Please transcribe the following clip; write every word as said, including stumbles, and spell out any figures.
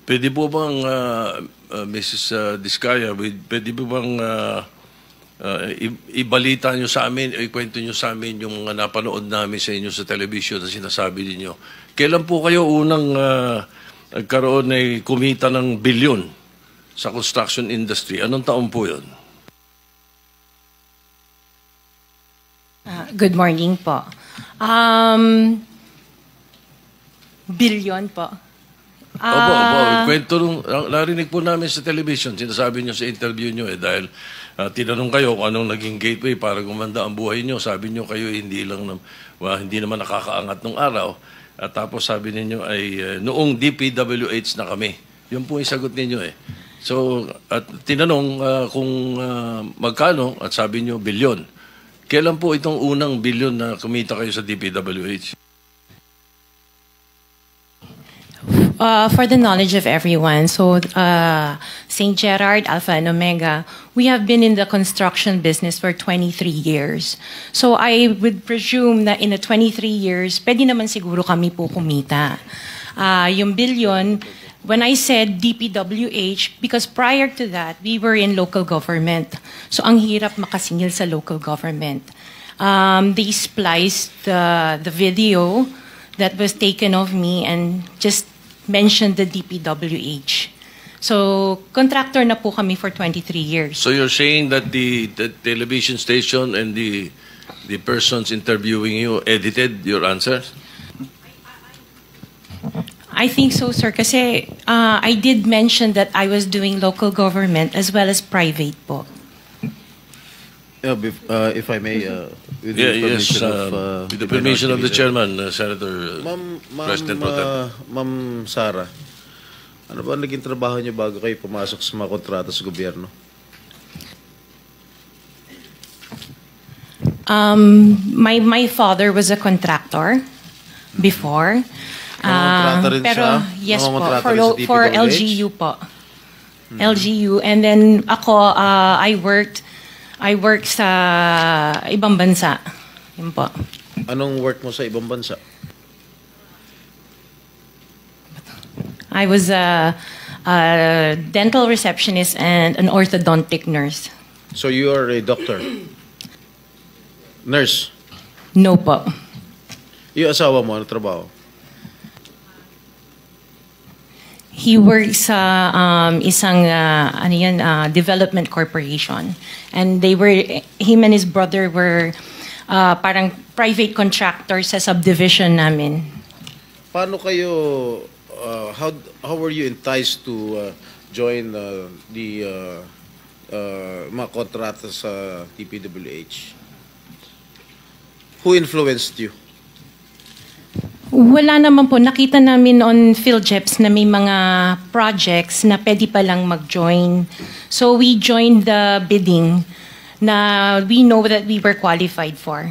Pwede po bang, ah, ah, Missus, ah, Discaya, pwede, pwede po bang, ah, ah, i-, ibalita nyo sa amin o ikwento nyo sa amin yung mga napanood namin sa inyo sa television na sinasabi ninyo? Kailan po kayo unang, ah, nagkaroon ay kumita ng bilyon sa construction industry? Anong taon po yun? Ah, good morning po. Um, bilyon po. Opo, opo. Ah, Kwento nung, ang narinig po namin sa television, sinasabi nyo sa interview nyo eh, dahil ah, tinanong kayo kung anong naging gateway para gumanda ang buhay nyo. Sabi nyo kayo hindi lang, nam- well, hindi naman nakakaangat nung araw. At tapos sabi ninyo ay ah, noong D P W H na kami. Yun po yung sagot ninyo eh. So, at tinanong ah, kung ah, magkano at sabi nyo bilyon. Kailan po itong unang bilyon na kumita kayo sa D P W H? Uh, for the knowledge of everyone, so uh, Saint Gerard, Alpha and Omega, we have been in the construction business for twenty-three years. So I would presume that in the twenty-three years, pwede naman siguro kami po kumita. Uh, yung billion, when I said D P W H, because prior to that, we were in local government. So ang hirap makasingil sa local government. Um, they spliced the, the video that was taken of me and just mentioned the D P W H. So, contractor na po kami for twenty-three years. So you're saying that the, the television station and the the persons interviewing you edited your answers? I think so, sir. Kasi uh, I did mention that I was doing local government as well as private po. Yeah, bef- uh, if I may, uh, with Yeah, the yes, permission of, um, uh, with the the permission of the minority leader. chairman, uh, Senator Ma'am, ma'am, President Pro Tem. Uh, Ma'am Sara, ano ba naging trabaho niyo bago kayo pumasok sa mga kontrata sa gobyerno? Um, my my father was a contractor before. Nangongontrata Ah, rin pero siya? Yes po, Nangongontrata for, rin sa lo- for D P W H? L G U po. L G U, and then ako, uh, I worked I worked sa ibang bansa. Yun po. Anong work mo sa ibang bansa? I was a, a dental receptionist and an orthodontic nurse. So you are a doctor? Nurse? No po. Yung asawa mo, ano trabaho? He works sa um, isang uh, ano yun, uh, development corporation. And they were, him and his brother were uh, parang private contractor sa subdivision namin. Paano kayo, uh, how, how were you enticed to uh, join uh, the uh, uh, mga kontrata sa D P W H? Who influenced you? Wala naman po. Nakita namin on PhilJeps na may mga projects na pwede palang mag-join. So we joined the bidding na we know that we were qualified for.